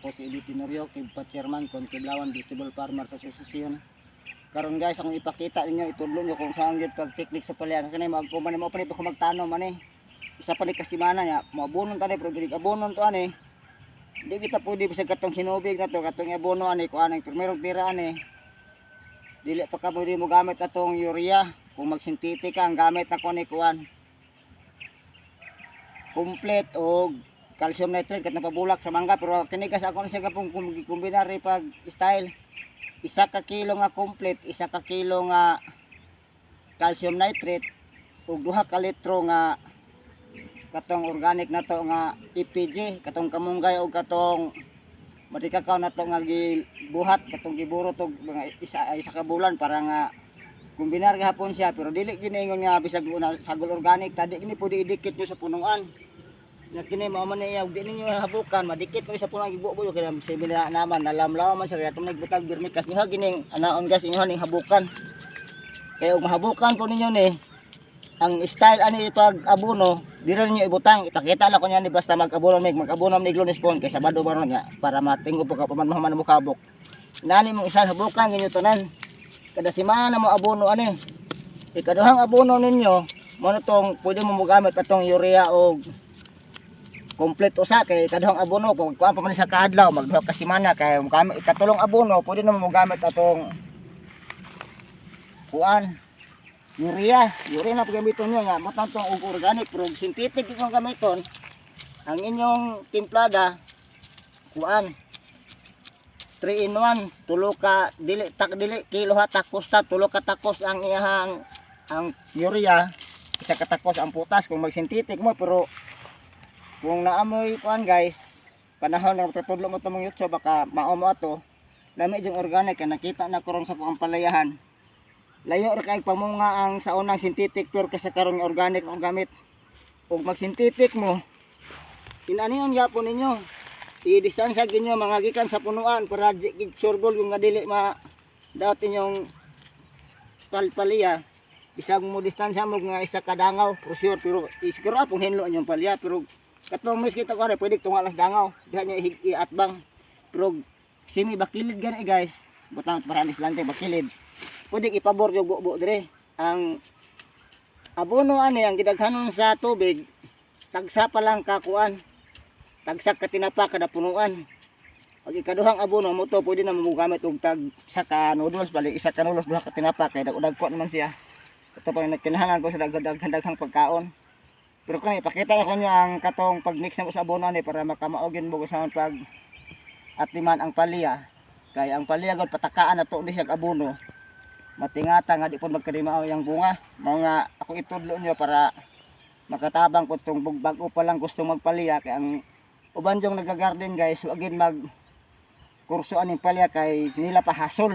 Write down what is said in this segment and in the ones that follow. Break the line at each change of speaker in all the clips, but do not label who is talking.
Ako si Edith Tenorio, Kibpa Chairman, Kiblawan Vegetable Farmers Association. Karon guys, akong ipakita ninyo, itudlo nyo kung saan gyud pag technique sa palya. Kasi mo agkuman mo pa ni ko magtanom ani. Isa pa ni kasimana niya, moabonon tani pero dili abonon to ani. Di kita pwede bisag katong hinubig na to, katong abono ani kuan ang primerong tira ani. Dili pa ka pwede mo gamit atong urea. Kung magsintetic ka, ang gamit na ko ni kuan complete og calcium nitrate kat napabulak sa mangga, pero kini kasi ako na siya kapong kombinar pag style, 1 ka kilo nga complete, 1 ka kilo nga calcium nitrate ug 2 ka litro nga katong organic na to nga EPG, katong kamunggay og katong matikakaw na to nga gibuhat, katong giburot og mga isa ka bulan para nga kombinar gihapon siya. Pero dili gini ingon nga bisag una sagol organic tadi kini pwede idikit nyo sa punuan nga kini mao man niya, ug di ninyo habukan madikit mo sa punuan, gibubo kay sabi na naman nalamlaw man siya, kaya itong nagbutag vermicast niyo gining anaon guys, inyo ning habukan kay ug mahabukan po ninyo ni ang style ani pag abono, dira ninyo ibutang. Ipakita lang ko niya ni basta mag-abono mig mag-abono mig Lunes pon kay Sabado baron niya para matingo po ka pa man mahuman mo kabok nani mong isa habukan ninyo tanan kada semana mo abono ani. Ikaduhang abono ninyo mo na tong pwede mo mogamit atong urea og complete usa kay ikaduhang abono kung kuan pa man sa kaadlaw, magduha ka semana kay mogamit ikatulong abono, pwede na mo mogamit atong kuan urea. Urea na paggamiton niyo nga mo tong og organic, pero og synthetic yung gamiton ang inyong timplada kuan 3 in 1, tulo ka dili tak dili kilo ha takos ta tulo ka takos ang iyahang ang urea, isa ka takos ang potash kung mag synthetic mo. Pero kung naamoy kuan guys, panahon na tutudlo mo tumong YouTube, baka mao mo ato lami yung organic kay nakita na karon sa kuang palayahan, layo ra kay pamunga ang sa unang synthetic pero kaysa karon nga organic ang gamit. Ug mag synthetic mo, inaniyon gyapon ninyo, i-distansya ninyo mga gikan sa punuan para di gid surbol yung nga dili ma daot inyong palpaliya. Bisag mo distansya mo nga isa ka dangaw for sure, pero siguro apong hinlo inyong palya, pero katong mis kita ko pwede tunga lang sa dangaw diha niya iatbang. Pero simi bakilid gani guys, butang para ni slante bakilid, pwede ipabor yung bubo dire. Ang abono ani ang gidaghanon sa tubig, tagsa pa lang kakuan, tagsa ka tinapa kada punuan. Pag ikaduhang abono mo to, pwede na mo gamit og tag sa ka noodles, bali isa ka noodles duha ka tinapa kay dag-dagko naman siya. Ito pa yung nagkinahanglan ko sa daghan daghang pagkaon. Pero kung ipakita ko niyo ang katong pag-mix na mo sa abono ani para makamaogin mo sa pag atiman ang palya, kay ang palya gud patakaan na to ni siya abono, matingata nga di po magkadimao yung bunga. Mga ako itudlo niyo para makatabang ko tong bago pa lang gusto magpalya, kay ang uban yung nagagarden guys, wagin mag kurso aning palya kay nila pa hasol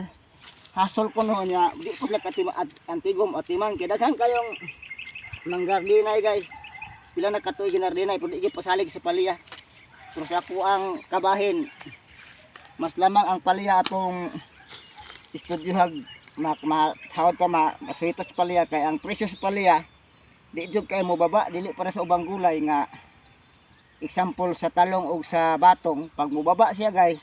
hasol ko no niya, di ko sila katima at antigom atiman kay daghan kayong manggardinay guys. Pila na katuig ginardinay pero di gyud pasalig sa palya. Pero sa ako ang kabahin, mas lamang ang palya atong estudyohag ma, ma tawag ka ma maswito sa palya kay ang presyo sa palya di jud kay mo baba, dili para sa ubang gulay nga example sa talong o sa batong. Pag mobaba siya guys,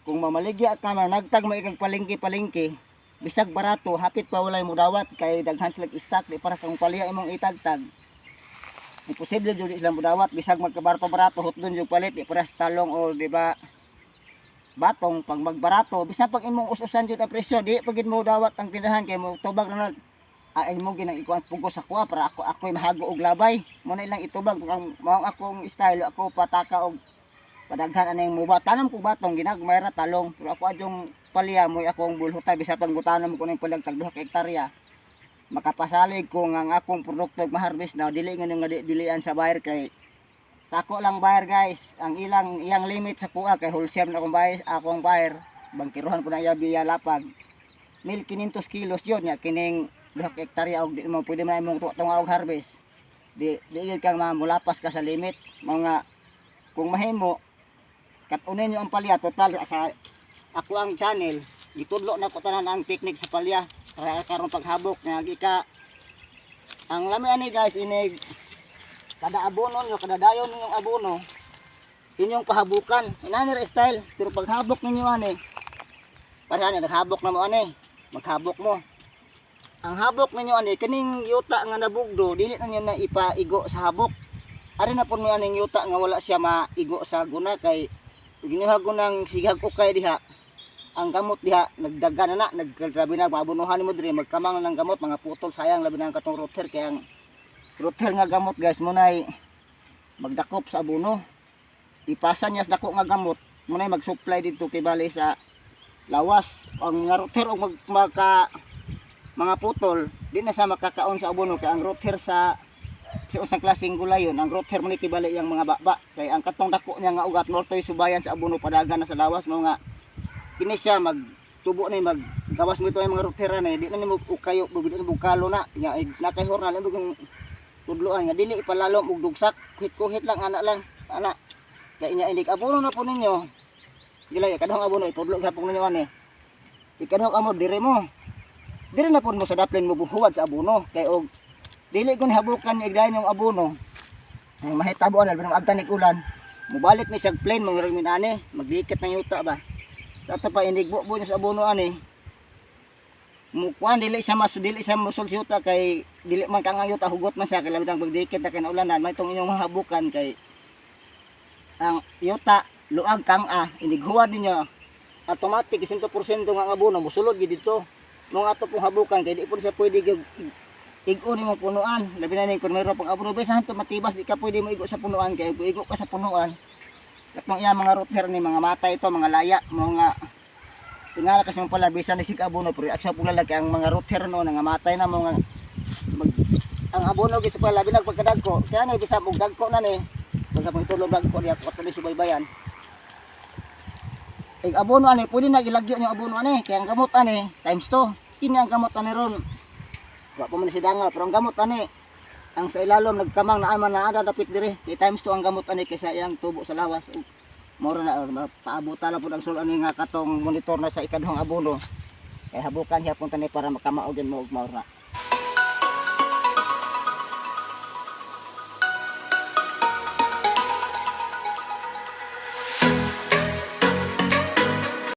kung mamaligya ka man nagtag mo ikag palengke palengke, bisag barato hapit pa walay mo dawat kay daghan sila stock. Di para kung palya imong itagtag, imposible jud sila mo dawat bisag magkabarato barato, hutdon jud palit. Di para sa talong o di ba batong, pag magbarato, bisan pag imong us-usan jud ang presyo, di pag mo dawat ang tindahan kay mo tubag na ay mo ginang ikuan pugos sa kuha para ako ako'y mahago og labay mo na ilang itubag. Kung ang mao ang akong style, ako pataka og padaghan anay mo ba tanom ko batong, ginagmay ra talong, pero ako adjong palya mo akong bulhuta. Bisa pag tanom ko ning palag tag 2 ka hektarya, makapasalig ko nga ang akong produkto maharvest na dili nga nga dilian sa buyer, kay sako lang buyer guys ang ilang iyang limit sa kuha kay wholesale na akong buyer. Akong buyer bangkiruhan ko na iya biya lapag 1500 kilos yun nya kining 2 ka hektarya og di mo pwede man imong tunga og harvest, di di gyud kang mamulapas ka sa limit. Mga kung mahimo katunin nyo ang palya total. Sa ako ang channel, gitudlo na ko tanan ang technique sa palya para karon paghabok nga ika ang lami ani guys, inig kada abono nyo, kada dayon ninyong abono. Inyong pahabukan. Inani ra style, pero paghabok ninyo ani, para ani naghabok na mo ani, maghabok mo. Ang habok ninyo ani, kining yuta nga nabugdo, dili na ninyo na ipaigo sa habok. Ari na pud mo aning yuta nga wala siya maigo sa guna, kay ginuha ko ng sigag ukay diha, ang gamot diha nagdaga na na, naggrabe na maabunuhan nimo diri, magkamang na ng gamot, mga putol, sayang, labi na ang katong root hair, kay ang root hair nga gamot, guys, munay magdakop sa abono. Ipasa niya sa dako nga gamot, munay mag-supply dito kay bali sa lawas. Ang nga root hair og mag, maka mga putol, di na sa makakaon sa abono, kay ang root hair sa usang klaseng gulay yun, ang root hair mo ni kibali yang mga baba, kay ang katong dako niya nga ugat mo toy subayan sa abono, padagan na sa lawas mo nga kini siya magtubo ni, maggawas mo ito ang mga root hair na di na nimo ukayo, di na bukalo na nya nakahor na lang kung tudloan nga dili ipalalom og dugsak, kuhit-kuhit lang ana lang ana, kay inya indig abono na po ninyo gilay kadhong abono, itudlo gihapon ninyo ani ikaduhang amo, dire mo, dire na po mo sa daplin mo buhuwad sa abono, kay og dili ko nihabukan ni igdayon yung abono ay mahitabo ana labi na maabtan ni ulan, mubalik ni siya plain mga min ani, magdikit ng yuta ba. Sa ato pa indig bubo niya sa abono ani, mukuan, dili siya mas dili siya musol sa yuta, kay dili man kang ang yuta, hugot man siya, kay labi nang pagdikit na kay naulanan, may itong inyong mahabukan, kay ang yuta luag kang a inig huwad ninyo, automatic 100% nga ang abono musulod gid dito mong ato pong habukan, kay di po siya pwede gyud igo nimo punuan, labi na ning kung mayroon pang abono bisan to matibas, di ka pwede mo igo sa punuan, kay kung igo ka sa punuan, katong iya mga root hair ni mga mata ito, mga laya, mga tingala kasi mo pala bisan ni sig abono, pero aksyon pong lalaki ang mga root hair no nga matay na mga mag, ang abono gyud sa pala labi nag pagkadagko, kaya na bisan og dagko na ni pagka pang itulog dagko diya patuloy subaybayan. Ig abono ani, pwede na ilagyo yung abono ani, kaya ang gamot ani times 2. Kini ang gamot ani ron. Wa pa man si dangal, pero ang gamot ani ang sa ilalom nagkamang na ama na ada dapit dire, kay times 2 ang gamot ani kaysa iyang tubo sa lawas. Ug moro na paabota lang pud ang sul ani nga katong monitor na sa ikaduhang abono. Kay habukan siya punta ni para makamaog din mo og mao na.